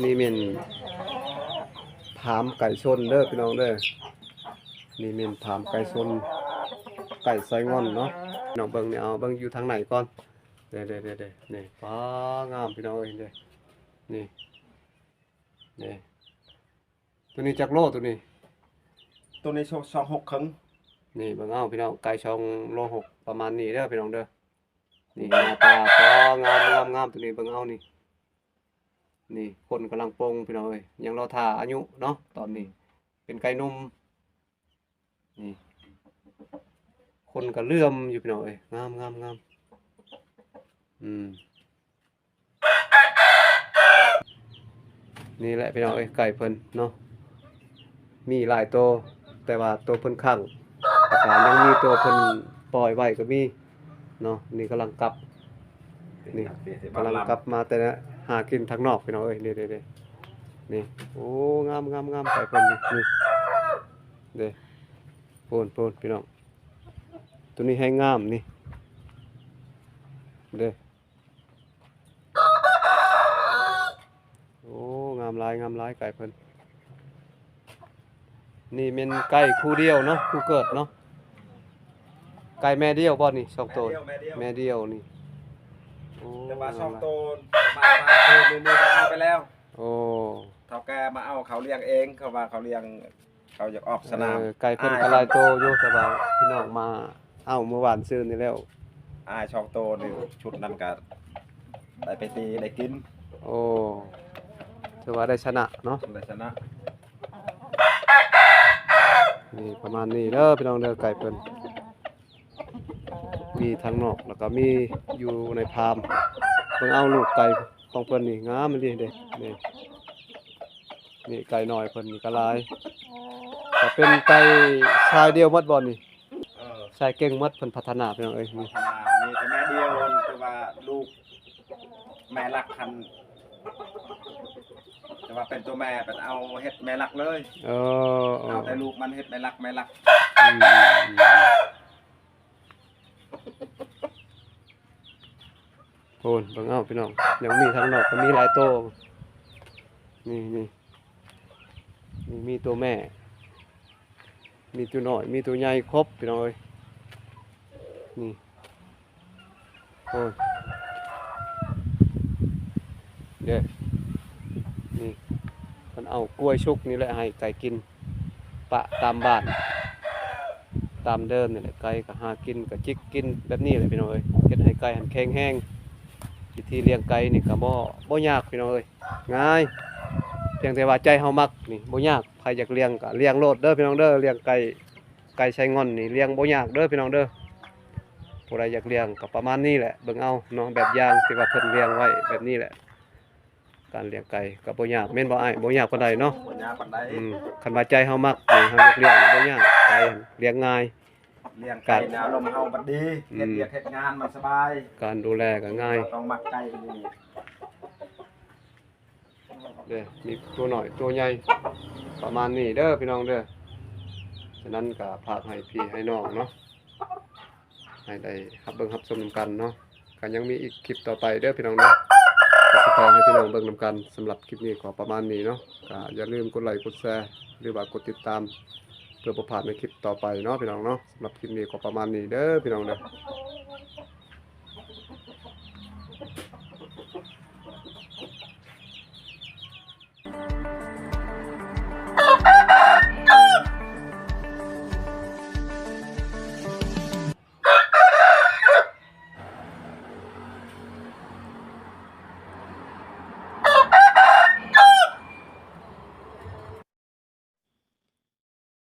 ນີ້ແມ່ນຟາມໄກ່ຊົນເດີພີ່ນ້ອງເດີ. ນີ້ແມ່ນຟາມໄກ່ຊົນ ໄກ່ໄຊງ່ອນເນາະ. ນ້ອງເບິ່ງນີ້ ເອົາເບິ່ງຢູ່ທາງໃນກ່ອນ. ເດ້ໆໆໆ ນີ້ ປ້າ ງາມພີ່ນ້ອງເອີຍ ເດ້. ນີ້ ນີ້ ໂຕນີ້ຈັກໂລໂຕນີ້? ໂຕນີ້ສອງ ສອງຫົກເຄິ່ງ. ນີ້ເບິ່ງເອົາພີ່ນ້ອງ ໄກ່ສອງໂລຫົກ ປະມານນີ້ເດີພີ່ນ້ອງເດີ. ນີ້ໜ້າຕາ ປ້າ ງາມໆໆ ໂຕນີ້ເບິ່ງເອົານີ້. ນີ້ ຂົນກຳລັງປົ່ງພີ່ນ້ອງເອີຍ ຍັງລໍຖ້າອາຍຸເນາະ ຕອນນີ້ເປັນໄກ່ໜຸ່ມ. ນີ້ ຂົນກະເຫຼື້ອມຢູ່ພີ່ນ້ອງເອີຍ ງາມໆໆ. ອືມ ນີ້ແຫຼະພີ່ນ້ອງເອີຍ ໄກ່ເພິ່ນເນາະ ມີຫຼາຍໂຕ ແຕ່ວ່າໂຕເພິ່ນຂັງ ແລ້ວກະຍັງມີໂຕເພິ່ນປ່ອຍໄວ້ກໍມີເນາະ. ນີ້ກຳລັງກັບ ນີ້ກຳລັງກັບມາແຕ່ຫາກິນທາງນອກພີ່ນ້ອງເອີຍ. ນີ້ໆໆ ນີ້ ໂອ້ ງາມໆໆ ໄກ່ເພິ່ນນີ້ ນີ້ເດ້. ໂພນໆ ພີ່ນ້ອງ ໂຕນີ້ແຮງງາມນີ້ເດ້. ໂອ້ ງາມຫຼາຍ ງາມຫຼາຍ ໄກ່ເພິ່ນ. ນີ້ແມ່ນໄກ່ຄູ່ດຽວເນາະ ຄູ່ເກີດເນາະ. ໄກ່ແມ່ດຽວບໍ່ນີ້ ສອງໂຕ? ແມ່ດຽວ ແມ່ດຽວ ແມ່ດຽວນີ້. ໂອ້ ແຕ່ວ່າສອງໂຕ ມາ ມາ ມື້ນີ້ເອົາໄປແລ້ວ. ໂອ້ ເຖົ້າແກ່ມາເອົາ ເຂົາລ້ຽງເອງ ເຂົາວ່າເຂົາລ້ຽງ ເຂົາຢາກອອກສະໜາມ. ເອີ ໄກ່ເພິ່ນກໍຫຼາຍໂຕຢູ່ ແຕ່ວ່າພີ່ນ້ອງມາເອົາມື້ວານຊືນນີ້ແລ້ວ. ອ້າຍສອງໂຕນີ້ ຊຸດນັ້ນກໍໄດ້ໄປຕີໄດ້ກິນ. ໂອ້ ຖືວ່າໄດ້ຊະນະເນາະ ໄດ້ຊະນະ. ນີ້ປະມານນີ້ເດີພີ່ນ້ອງເດີ ໄກ່ເພິ່ນ ມີທັງນອກ ແລ້ວກໍມີຢູ່ໃນຟາມ. ເບິ່ງເອົາລູກໄກ່ຂອງເພິ່ນນີ້ ງາມອີ່ຫຼີເດ້. ນີ້ ນີ້ໄກ່ນ້ອຍເພິ່ນນີ້ກໍຫຼາຍ ກໍເປັນໄກ່ຊາຍດຽວໝົດບໍ່ນີ້? ເອີ ຊາຍເກັ່ງໝົດ ເພິ່ນພັດທະນາພີ່ນ້ອງເອີຍ. ນີ້ ພັດທະນາ ມີແຕ່ແມ່ດຽວ ແຕ່ວ່າລູກແມ່ຫຼັກຫັ້ນ ແຕ່ວ່າເປັນຕົວແມ່ ເປັນເອົາເຮັດແມ່ຫຼັກເລີຍ. ເອີ ເອົາແຕ່ລູກມັນເຮັດແມ່ຫຼັກ ແມ່ຫຼັກ. ອືມ ໂອ້ ເບິ່ງເອົາພີ່ນ້ອງ ຍັງມີທາງນອກກໍມີຫຼາຍໂຕ. ນີ້ ນີ້ ນີ້ມີຕົວແມ່ ມີຕົວນ້ອຍ ມີຕົວໃຫຍ່ຄົບພີ່ນ້ອງເອີຍ. ນີ້ ໂອ້ຍ ເດ້ ນີ້ ເພິ່ນເອົາກ້ວຍສຸກນີ້ແຫຼະໃຫ້ໄກ່ກິນ ປະຕາມບ້ານ ຕາມເດີ່ນນີ້ແຫຼະ. ໄກ່ກໍຫາກິນ ກໍຈິກກິນແບບນີ້ແຫຼະພີ່ນ້ອງເອີຍ. ເຮັດໃຫ້ໄກ່ຫັ້ນແຂງແຮງ. ວິທີລ້ຽງໄກ່ນີ້ກໍບໍ່ ບໍ່ຍາກພີ່ນ້ອງເອີຍ ງ່າຍ ພຽງແຕ່ວ່າໃຈເຮົາມັກນີ້ ບໍ່ຍາກ. ໃຜຢາກລ້ຽງກໍລ້ຽງໂລດເດີພີ່ນ້ອງເດີ. ລ້ຽງໄກ່ ໄກ່ໄຊງ່ອນນີ້ລ້ຽງບໍ່ຍາກເດີພີ່ນ້ອງເດີ. ຜູ້ໃດຢາກລ້ຽງກໍປະມານນີ້ແຫຼະ ເບິ່ງເອົາເນາະ ແບບຢ່າງທີ່ວ່າເພິ່ນລ້ຽງໄວ້ແບບນີ້ແຫຼະ. ການລ້ຽງໄກ່ກໍບໍ່ຍາກແມ່ນບໍ່ອ້າຍ? ບໍ່ຍາກປານໃດເນາະ. ບໍ່ຍາກປານໃດ. ອືມ ຄັນວ່າໃຈເຮົາມັກນີ້ ເຮົາຢາກລ້ຽງບໍ່ຍາກ ໄກ່ຫັ້ນລ້ຽງງ່າຍ. ລ້ຽງໄກ່ນະ ອາລົມເຮົາບັດດີ ອືມ ເຮັດວຽກເຮັດງານມັນສະບາຍ ການດູແລກໍງ່າຍ. ຕ້ອງມັກໄກ່ນີ້. ເດ້ ມີຕົວນ້ອຍຕົວໃຫຍ່ປະມານນີ້ເດີພີ່ນ້ອງເດີ. ສະນັ້ນກໍຝາກໃຫ້ພີ່ໃຫ້ນ້ອງເນາະ ໃຫ້ໄດ້ຮັບເບິ່ງຮັບຊົມນຳກັນເນາະ. ກໍຍັງມີອີກຄລິບຕໍ່ໄປເດີພີ່ນ້ອງເດີ ກໍຊິພາໃຫ້ພີ່ນ້ອງເບິ່ງນຳກັນ. ສຳລັບຄລິບນີ້ກໍປະມານນີ້ເນາະ ກໍຢ່າລືມກົດໄລກົດແຊ ຫຼືວ່າກົດຕິດຕາມ ເພື່ອບໍ່ພາດໃນຄລິບຕໍ່ໄປເນາະພີ່ນ້ອງເນາະ. ສຳລັບຄລິບນີ້ກໍປະມານນີ້ເດີພີ່ນ້ອງເດີ.